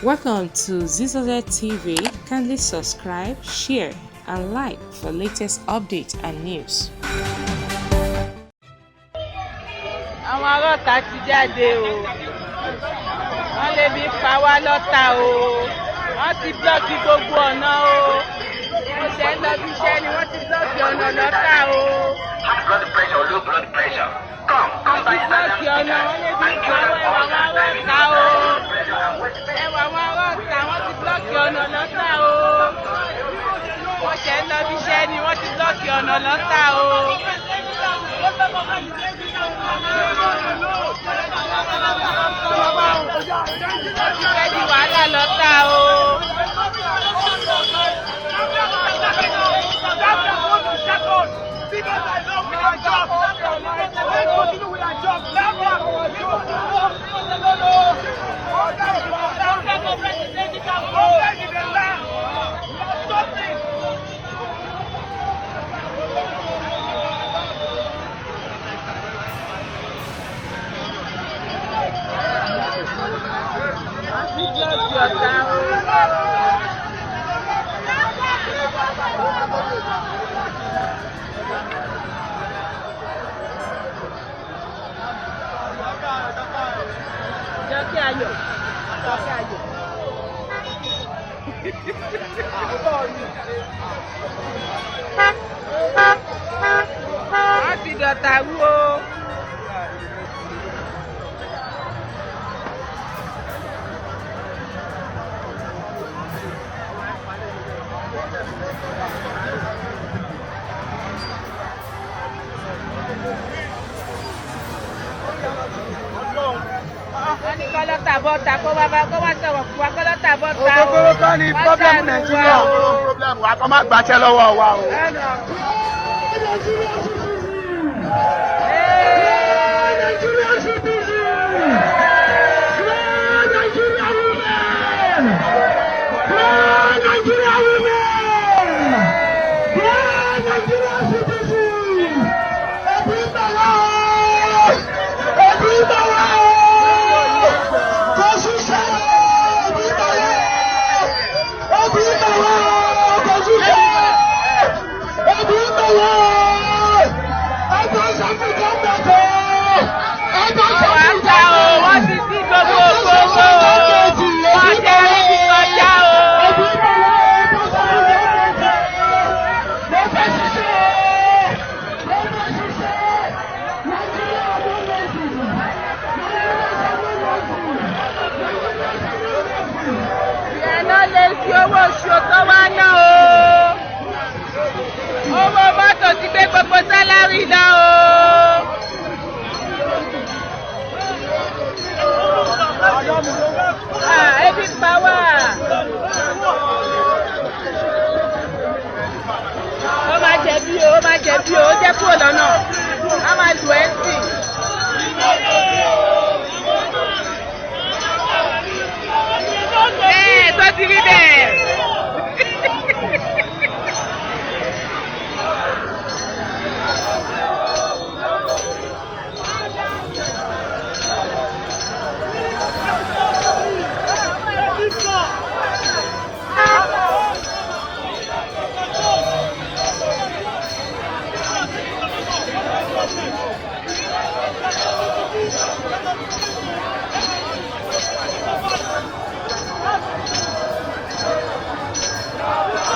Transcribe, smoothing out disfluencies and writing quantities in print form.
Welcome to Zizoze TV. Kindly subscribe, share, and like for latest updates and news. Àwọn ará Ọ̀tà ti jáde o. Wọ́n lébi pa wá lọ́tà o. Wọ́n ti block gbogbo ọ̀nà o. Mo ṣe ń lọ bí iṣẹ́ ni wọ́n ti block ọ̀nà lọ́tà o. High blood pressure, low blood pressure. Come, come Wọ́n ti by block Adam ọ̀nà, wọ́n lébi and pa cure wá. all Ẹwà àwọn ará Ọ̀tà o. Ẹwà àwọn ará Ọ̀tà, wọ́n ti block ọ̀nà lọ́tà o. Mo ṣe ń lọ bí iṣẹ́ ni wọ́n ti block ọ̀nà lọ́tà o. Ó ti fẹ́ di wàhálà lọ́tà o. Wọ́n ti block Ọ̀tà o. Jọkẹ́ Ayọ̀. Jọkẹ́ Ayọ̀. Wọ́n ti dọ̀tà rú o. Wọ́n ní kọ́lọ́tà bọ́ta kó wá bá kó wá sọ̀rọ̀ fún wa, kọ́lọ́tà bọ́ta o. Ògógóró kọ́ ni Wọ́n problem ṣàánú wa Nàìjíríà. o. Problem wa kọ́ má gbàṣẹ́ lọ́wọ́ wa o. Wọ́n ta o, wọ́n ti sí gbogbo ògbóró o. Wọ́n jẹ́ ibi kọjá o. Ìyànà lè fi owó oṣù tó wá ná o. Owó mọ́tò ti gbé gbogbo salary lọ o.